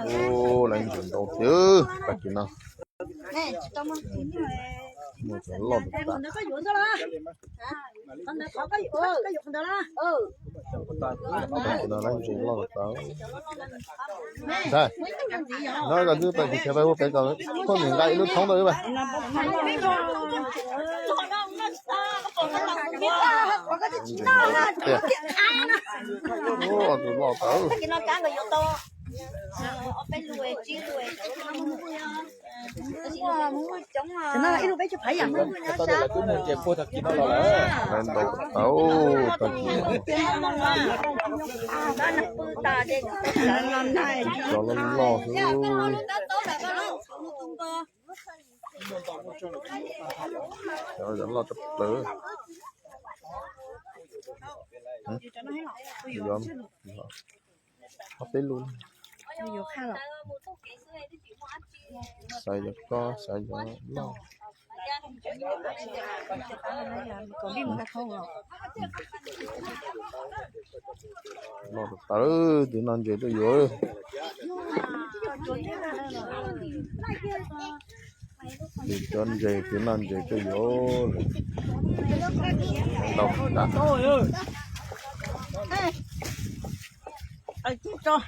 Ub, lawv ntses ntau tiag tag kis no. Muaj cov loj tas tas. Tag kis no lawv ntses loj tas tas. Ntxhais, no koj twb tag kis khiav pais ua pem kom poj niam nqa ib lub thoob rau wb pais. Ntses tiag. Ub, tus loj tas. Lawv ntau tas tag kis no. Cov loj loj xwb. Cov loj tshaj plaws. Ob peb lub. Xav cov ko, xav cov loj. Loj tas tas, twb noj ntses tuaj yuav. Twb cov ntses, twb noj ntses tuaj yuav lawm. Ntau tas.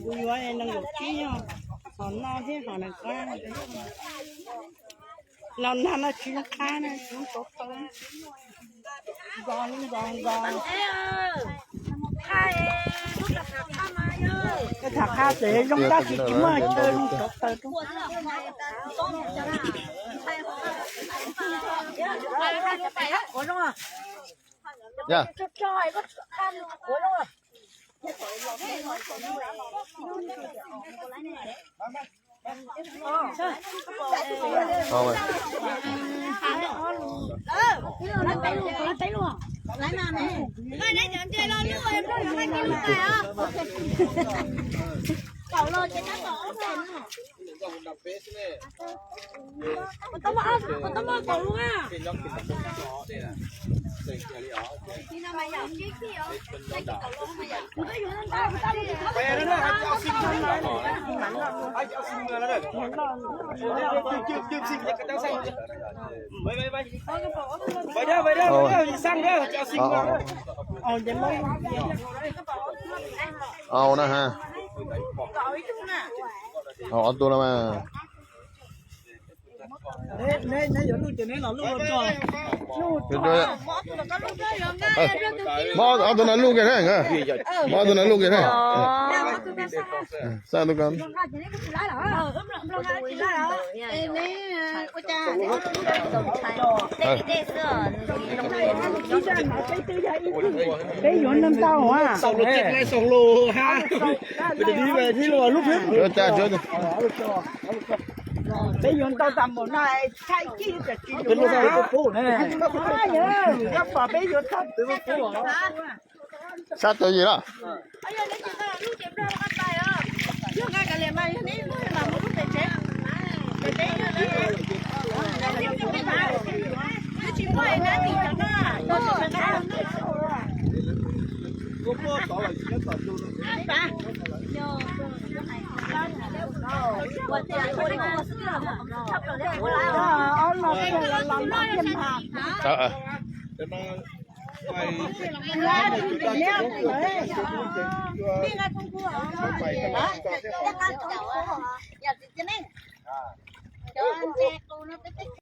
Kuv yuav nees nkaum tsib, hom no thiab hom nees qab. Los nag no tsis zoo qab na, tsis zoo tau taw. Nko nko nko. Tham qha ces zoo tab sis tsis muaj chaw zoo tau taw rau. Au na ha. Au ob tug no mas. Muab ob tug no luj kiag na, muab ob tug no luj kiag na. Xaj tus ko. Peb yuav ntau ntau a. Peb yuav ntau tas npaum no, thaij kib tsis tsis yog pom peb yuav tag twv pub. Sab tau yim lawm.